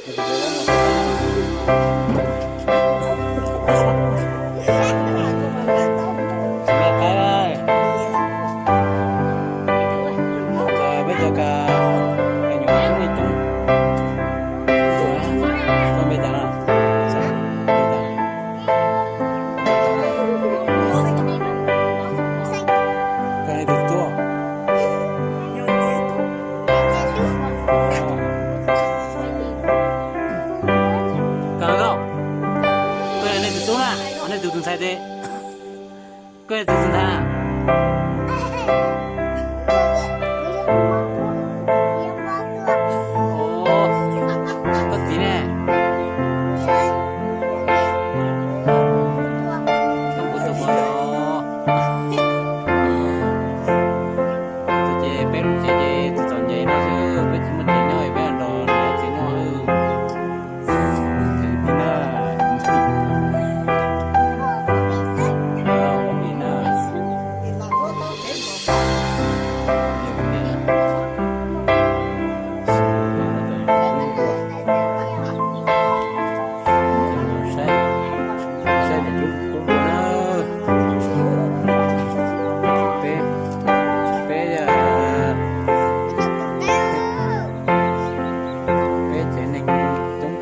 Koj yog nej tus tub na, nej tus tus ntxhais tes? Koj yog tus tus ntxhais na? Koj txiv ne? Koj puas tau mov los? Ces peb lub tsev ces txom txom nyem no xwb, peb tsis muaj tsev nyob, peb los nrog txiv nyob. Peb, peb, peb tsev neeg coob kawg.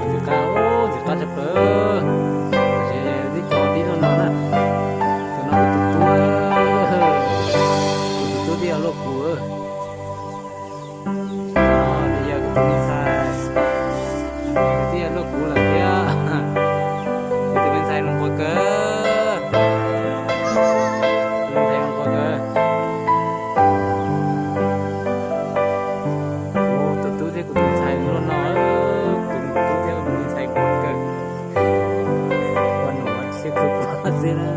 Ntxim qab, ntxim qab tshaj plaws. Ces tib co tib no no na. Tus no tus tub, tus tub twb yog luaj kuv. Tus no yog kuv tus me ntxhais, twb yog luaj kuv lawm thiab. Kuv tus me ntxhais zoo nkauj kawg, tus me ntxhais zoo nkauj kawg. Kuv tus tub thiab kuv tus ntxhais luaj no, kuv tus tub thiab kuv tus ntxhais kuv kawg. Ua num ua tshiab kawg xwb na.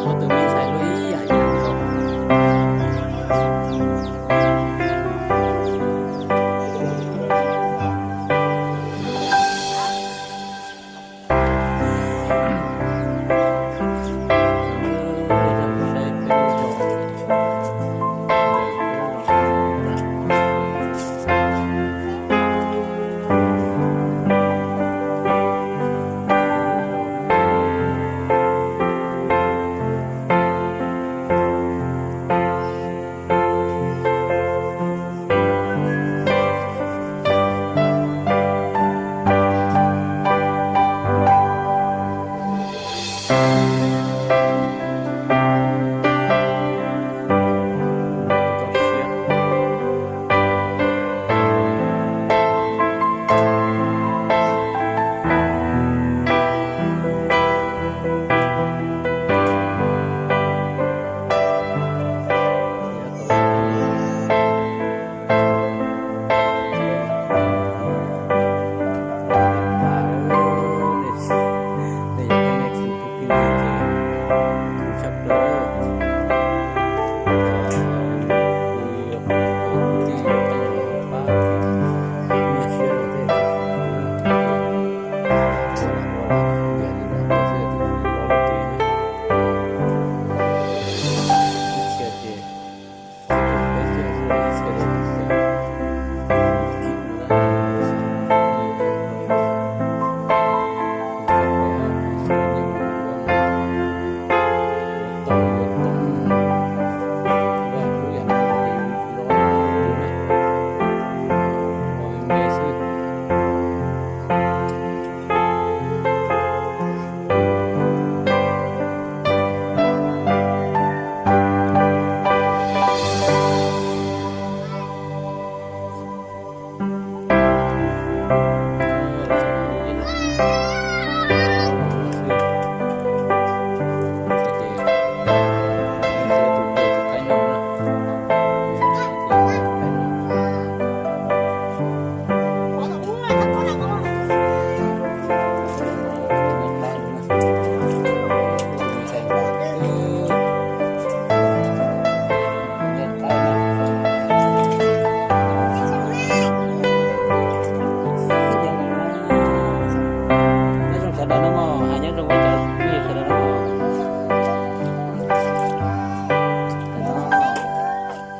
Ua tus me ntxhais luaj ib yam nkaus.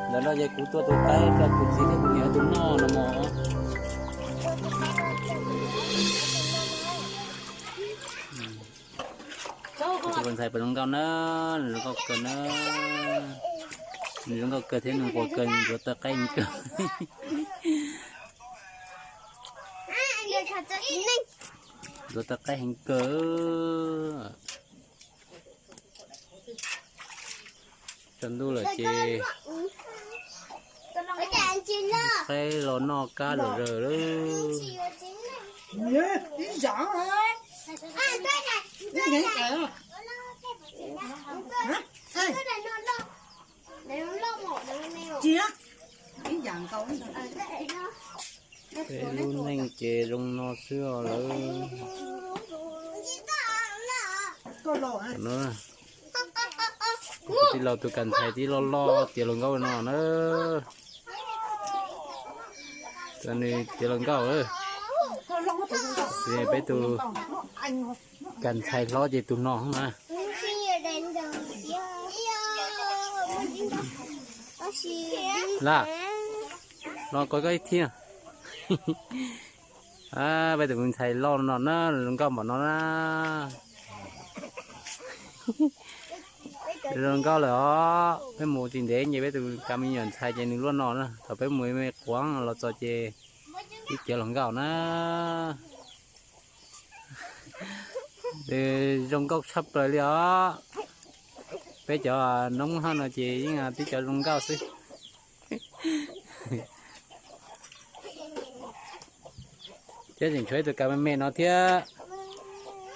Ntawm no ces kuv tua tus qaib rau kuv txiv thiab kuv niam tus noj no mog. Tus ntxhais pem zoo nkauj na, nws zoo nkauj kawg na. Nws zoo nkauj kawg thiab nws nquag kawg, nws ntxuav taw qaib heev kawg. Ntxuav taw qaib heev kawg. Tsaus ntuj lawm ces qaib los noj kab zom zaws lawm. Peb lub neej ces zoo no xwb os lawm. Tij laug tus kas ntxhais tib loj loj tiav hluas nkauj no na. Tus nws tiav hluas nkauj. Peb tus kas ntxhais hlob ces tus no na. Lam, los koj ib thiab. Peb tus me ntxhais loj no na, zoo nkauj npaum no na. Zoo nkauj lawm os, peb mus tsis ntev ces peb tus kas me nyuam ntxhais ces nws luaj no na, thaum peb mus me quav los txog ces twb tiav hluas nkauj na. Zoo nkauj tshaj plaws li os. Peb cov noob haj no ces yeej tib cov zoo nkauj xwb. Thiab tseem tshuav ib tus kas me me no thiab.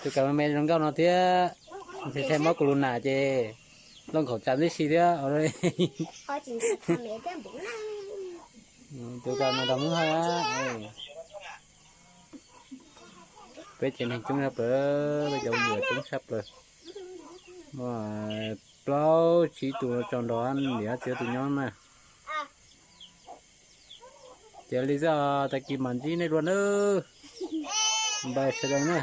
Tus kas me me zoo nkauj no thiab. Ntshai ntshai mob kuv lus nas ces loj nkhaum tsam tib si thiab. Tus kas no tau hmoob haj. Peb tsev neeg coob tshaj plaws, peb cov me nyuam coob tshaj plaws. Muaj plaub tsib tus tso nrog niam txiv tus nyob na. Ces li xwb, tag kis mam ntsib nej dua nawb. Npawg sawv daws na.